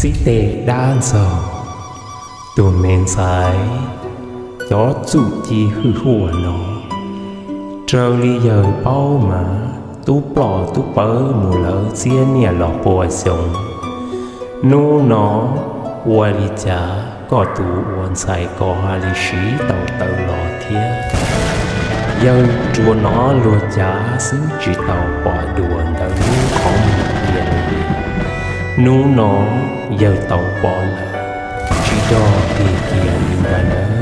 Peb tej dab ntxaug, tus me ntxhais, cov txuj ci hwj huam no, raws li yawg paub mas tub ploj tub pawv mus lawm txhiab niaj los pua xyoo. Hnub no ua li cas koj tus ua ntxhais ko ha li siv tau tawv los thiab? Yawg tsuas hnov luag cav xwb tsis tau pom dua ntawm lub qhov muag tiag li. Hnub no yawg tau pom lawm, tsis dog dig kiag li ntag nawb.